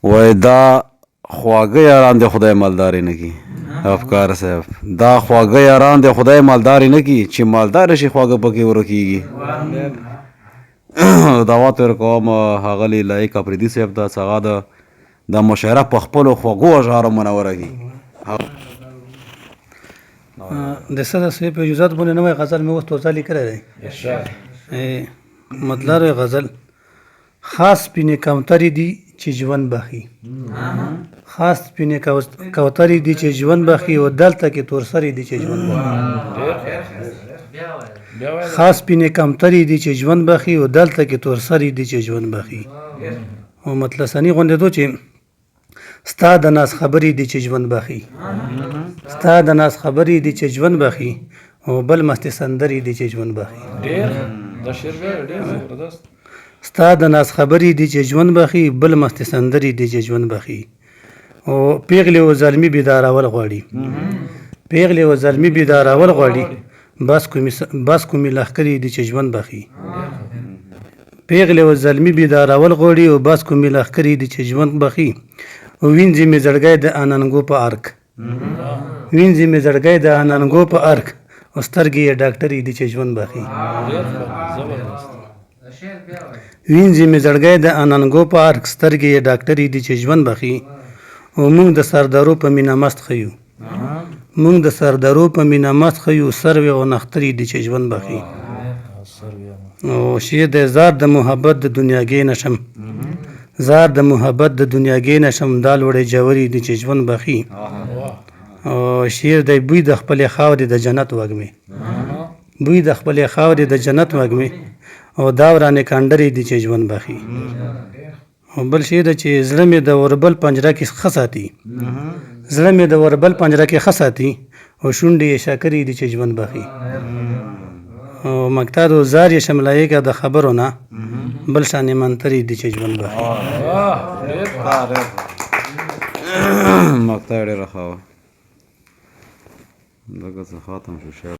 وای دا خواږه یاران د خدای مالداري نه کی. افکار صاحب، دا خواږه یاران د خدای مالداري نه کی، چې مالدار شي خواږه پکې ورکیږي. دعوت ورکوم ښاغلي لایق اپریدي صاحب ته چې هغه د مشاعره په خپلو خوږو اشعارو منوره کړي. د صدر صاحب په اجازت باندې نوی غزل مې اوس توزه لیکلی دی. مطلب غزل: خاص سپینې کوترې دي چې ژوند بخي، خاص سپینې کوترې دي چې ژوند بخي، او دلته کې تور سرې دي چې ژوند بخي. خاص سپینې کوترې دي چې ژوند بخي، او دلته کې تور سرې دي چې ژوند بخي. او مطلب سني غوندې دو چې ستا د ناز خبرې دي چې ژوند بخي، ستا د ناز خبرې دي چې ژوند بخي، او بل مستې سندرې دي چې ژوند بخي. ډېر دا شعر بیا ډېر زبردست. ستا د ناز خبرې دي چې ژوند بخي، بل مستې سندرې دي چې ژوند بخي. او پیغلې او زلمي بیدارول غواړي، پیغلې او زلمي بیدارول غواړي، بس کومې لښکرې دي چې ژوند بخي. پیغلې او زلمي بیدارول غواړي، او بس کومې لښکرې دي چې ژوند بخي. او وینځي مې زړګی د اننګو په ارګ، وینځي مې زړګی د اننګو په ارګ، او سترګې یې ډاکټرې دي چې ژوند بخي. وینځي مې زړګی د اننګو په ارګ، سترګې یې ډاکټرې دي چې ژوند بخي. او موږ د سردارو په مینه مست ښه یو، موږ د سردارو په مینه مست ښه یو، سروې او نخترې دي چې ژوند بخي. او شعر د زار د محبت د دنیاګۍ نشم، زار د محبت د دنیاګۍ نشم، دا لوړې ژورې دي چې ژوند بخي. او شعر دی: بوی د خپلې خاورې د جنت وږمې، بوی د خپلې خاورې د جنت وږمې، او دا ورانې کنډرې دي چې ژوند بخي. او بل شعر دی چې زړه مې د اوربل پنجره کې ښه ساتي، زړه مې د اوربل پنجره کې ښه ساتي، او شونډې یې شکرې دي چې ژوند بخي. او مکتب زار یې شملایګه د خبرو نه، بل شانې منترې دي چې ژوند بخي. مقطع ډېره ښه وه، دغه څه ختم شو شعر.